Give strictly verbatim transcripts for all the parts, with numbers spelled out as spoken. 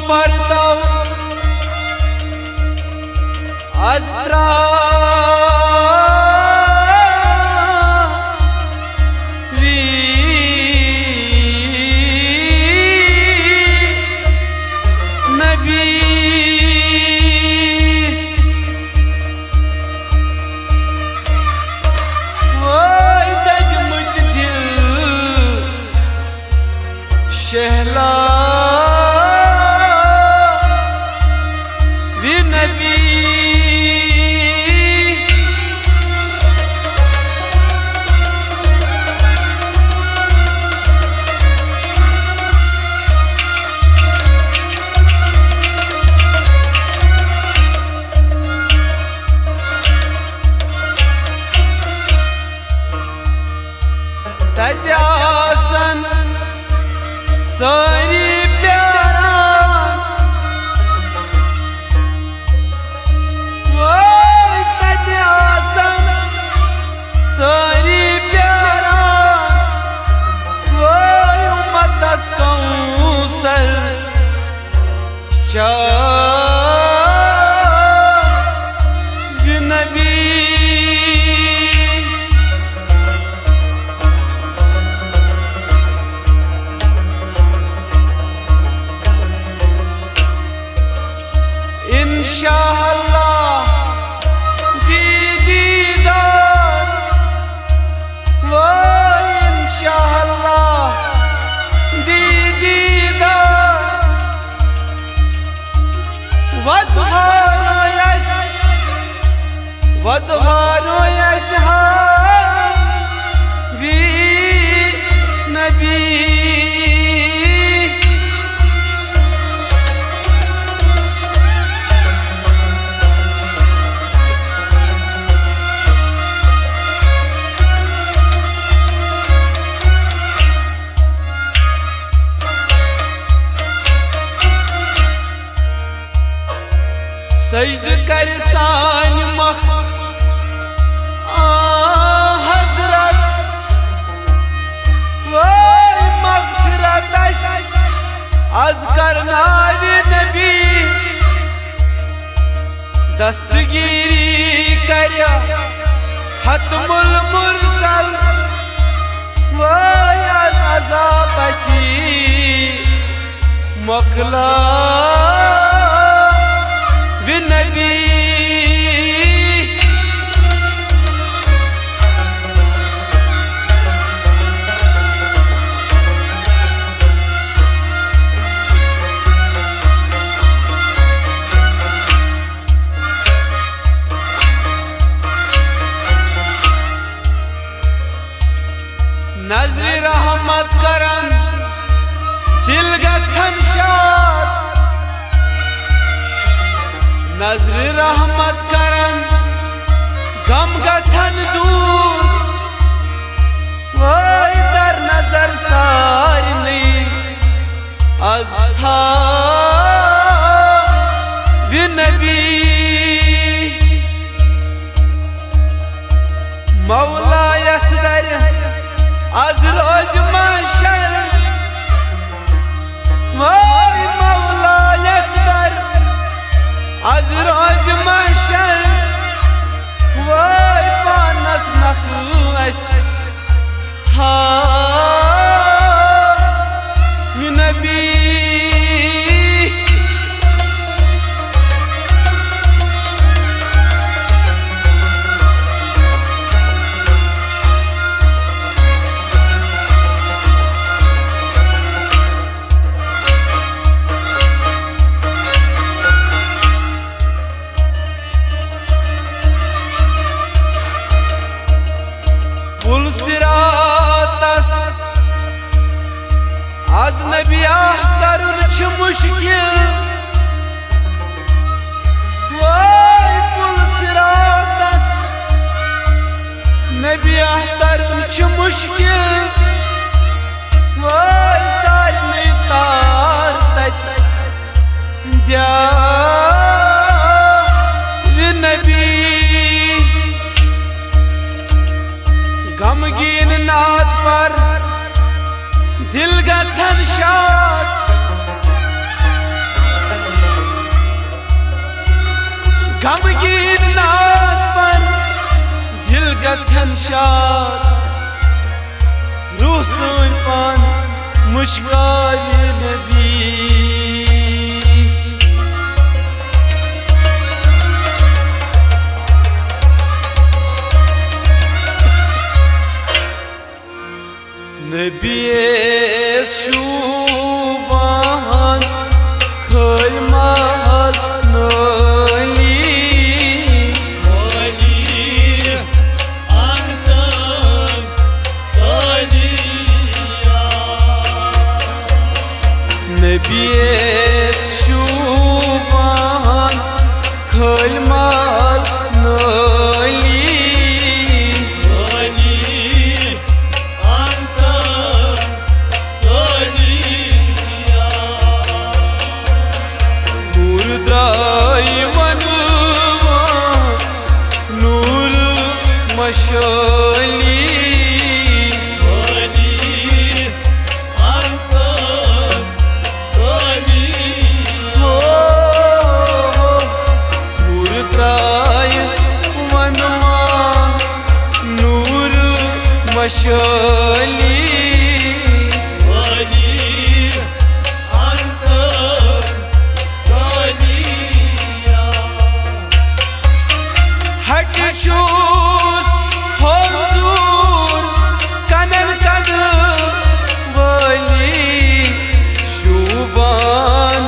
پرتو از تراوی نبی۔ وٲے دٔدۍمٕتۍ دِل شہلا وی نبی۔ تتہِ آسن سٲری پیاران، وٲے تتہِ آسن سٲری پیاران، وٲے اُمتس کوثر چاوِ نبی۔ انشاءاللہ دی دیدار، وٲے انشاءاللہ دی دیدار۔ وۄدہارو اَسہِ، وۄدہارو اَسہِ ہاوی نبی۔ سجدٕ کرِ سانہِ مخ آ حضرت، وٲے مغفرت اَسہِ از کرناوِ نبی۔ دستگیری کرِ ختم المرسل، وٲے از عذاب اَسی مۄکلاوِ نبی۔ نظرِ رحمت کرن دل گژھن شاد، نظرِ رحمت کرن غم گژھن دوٗر۔ وٲے در نظر سارنٕے از تھاوِ نبی۔ مولا یَس درِ از روزِ محشر، وٲے مولا یَس درِ از روزِ محشر، وٲے پانس نکھٕ اَسہِ تھاوِ نبی۔ پُل صراطس از نبی آہ ترُن چھُ مشکل۔ وٲے پُل صراطس نبی آہ ترُن چھُ مشکل۔ وٲے سارنٕے تار تتہِ دیاوِ نبی۔ غمگیٖن نعت پر دل گژھن شاد، شاد، روح سٲنۍ پان مُشکاوِ نبی۔ نبی یس شوٗبان کھٲلۍ محل نٲلی۔ نبی یس شوٗبان کھٲلۍ محل نٲلی۔ نوٗر درٛاے ونوان نوٗر مشٲلی۔ ہو، ہو، نوٗر درٛاے ونوان نوٗر مشٲلی۔ ہٹہِ چھُس حضوٗر کنن کنہٕ وٲلی۔ شوٗبان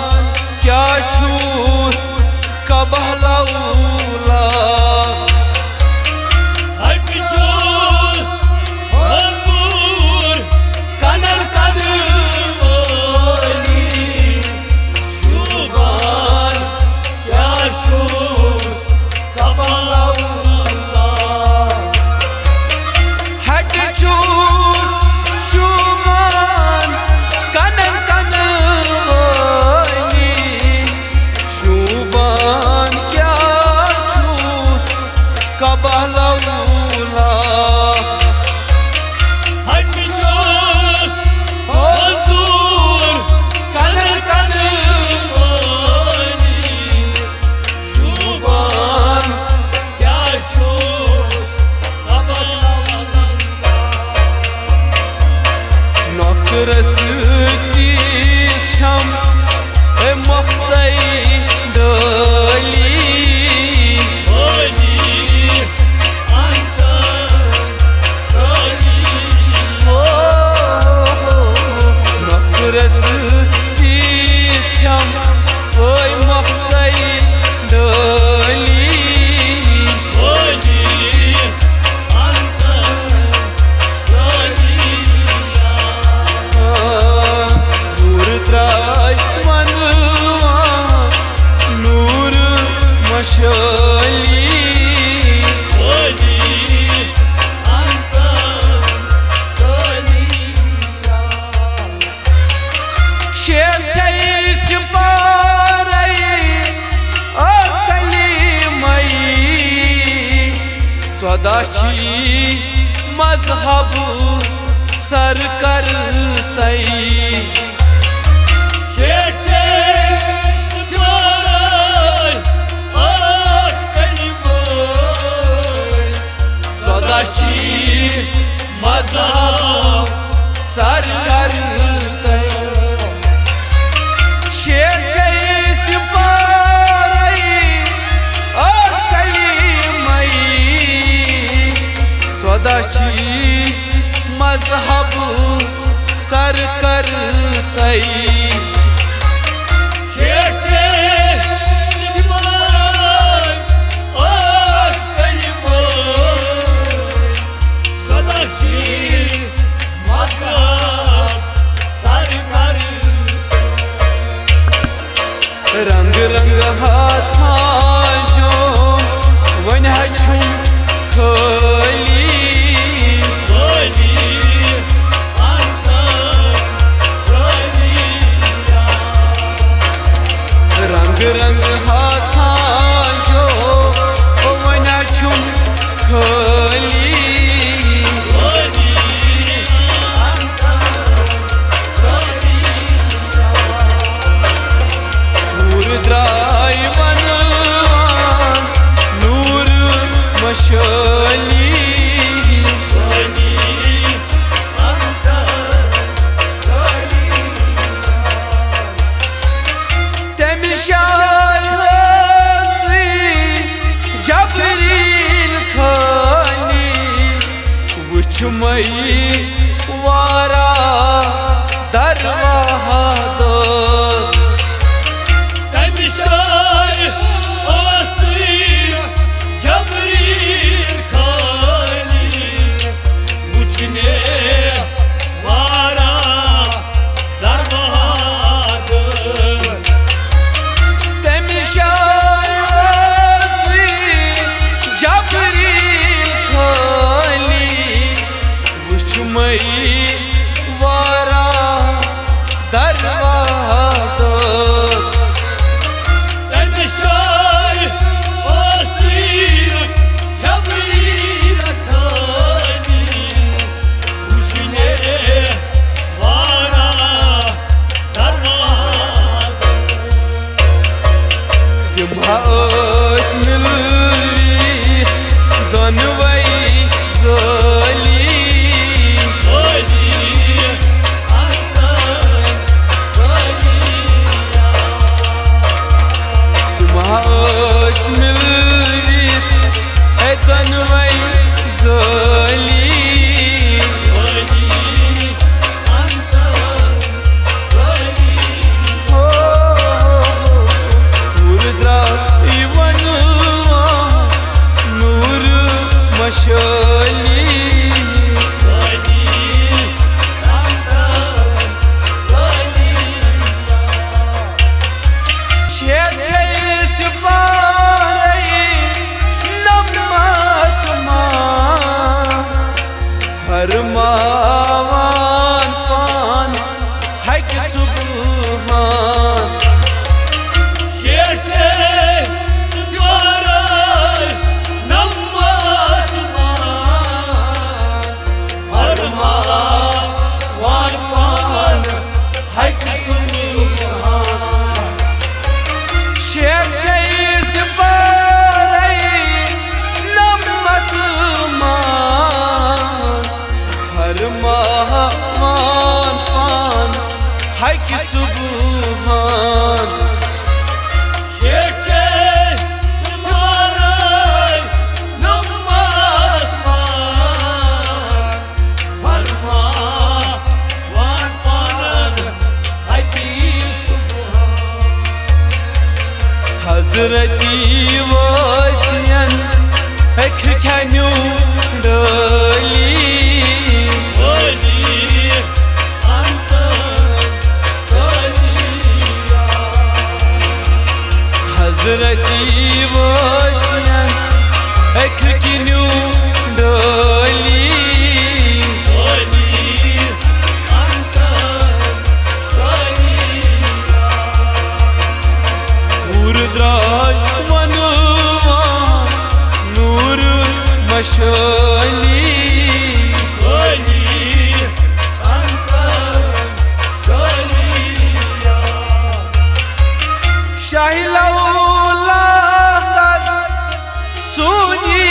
کیٛاہ چھُس کعبہ لولا۔ ہٹہِ چھُس حضوٗر کنن کنہٕ وٲلی۔ شوٗبان کیٛاہ چھُس کعبہ لولا۔ ہٹہِ چھُس شوٗبان کنن کنہٕ وٲلی۔ شوٗبان کیٛاہ چھُس کعبہ لولا۔ ہٹہِ چھُس حضوٗر کنن کنہٕ وٲلی۔ شوٗبان کیٛاہ چھُس کعبہ لولا۔ نوکرس کِس چھم اے مۄختَے ڈٲلی۔ نوکرس کِس چھم اے مۄختَے ڈٲلی۔ نوٗر درٛاے ونوان نوٗر مشٲلی۔ شیخ چھے سپارے ٲٹھ کلیمے۔ ژۄداہ چھی مذہب سر کرتے۔ شیٹھ چھے سپارے ٲٹھ کلیمے۔ ژۄداہ چھی مذہب سر کرتے۔ شیٹھ چھے سپارے ٲٹھ کلیمے۔ ژۄداہ چھی مذہب سر کرتے۔ شیٹھ چھے سپارے ٲٹھ کلیمے۔ ژۄداہ چھی مذہب سر کرتے۔ رنگ رنگ ہا ژھانٛجو، وۄنۍ ہا چھُم خٲلی۔ رنگ رنگ ہا ژھانٛجو، وۄنۍ ہا چھُم خٲلی۔ نوٗر درٛاے ونوان نوٗر مشٲلی۔ شاعر اوسُے جبریٖل خٲلی، وُچھمَے واریاہ در وحدت۔ تَمہِ شاعر اوسُے جبریٖل خٲلی، وُچھنے واریاہ در وحدت۔ تَمہِ شاعر اوسُے جبریٖل خٲلی، وُچھمَے واریاہ در وحدت۔ تَمہِ شاعر اوسُے جبریٖل خٲلی، وُچھنے واریاہ در وحدت۔ تِم ہا ٲسۍ مِلوِتھ دۄنوَے ظٲلی۔ تِم ہا ٲسۍ مِلوِتھ اے دۄنوَے ظٲلی۔ پوٗرٕ درٛاے وَنوان نوٗرٕ مشٲلی۔ شیخ چھے سپارے نمت مان، فرماوان پان حق سبحان۔ شیخ چھے سپارے نمت مان، فرماوان پان حق سبحان۔ شیخ چھے سپارے نمت مان، فرماوان پان حق سبحان۔ شیخ چھے سپارے نمت مان، فرماوان پان حق سبحان۔ حضرتی واسین اکھ کھنیو ڈٲلی۔ حضرتی واسین اکھ کھنیو ڈٲلی۔ پوٗرٕ درٛاے وَنوان نوٗر مشٲلی۔ شاہی لولا کس سونی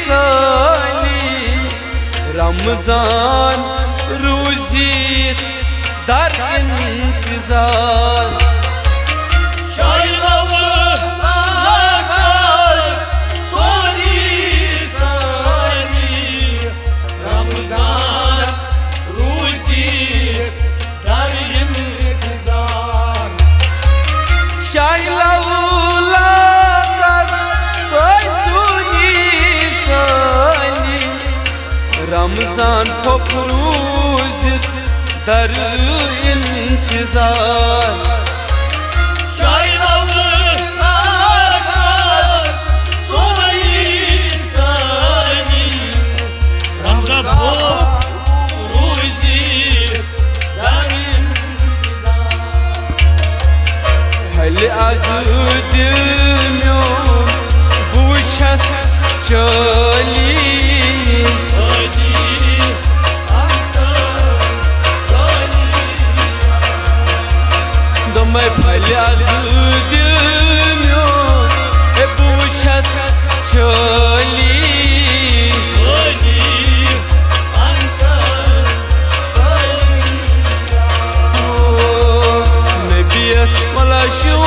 سٲلی، رمضان روٗزِتھ در انتظار۔ شاہی لولا کس سونی سٲلی، رمضان روٗزِتھ در انتظار۔ شاہی لولا کس پٲے سونی سٲلی، رمضان پھوٚپ روٗزِتھ در انتظار۔ شاہی لولا کس سونی سٲلی، رمضان پھوٚپ روٗزِتھ در انتظار۔ پھلہِ از دِل میون بہٕ وٕچھس چٲلی۔ دوٚپمَے پھلہِ از دِل میون ہے بہٕ وٕچھس چٲلی۔ نبیَس ملاشو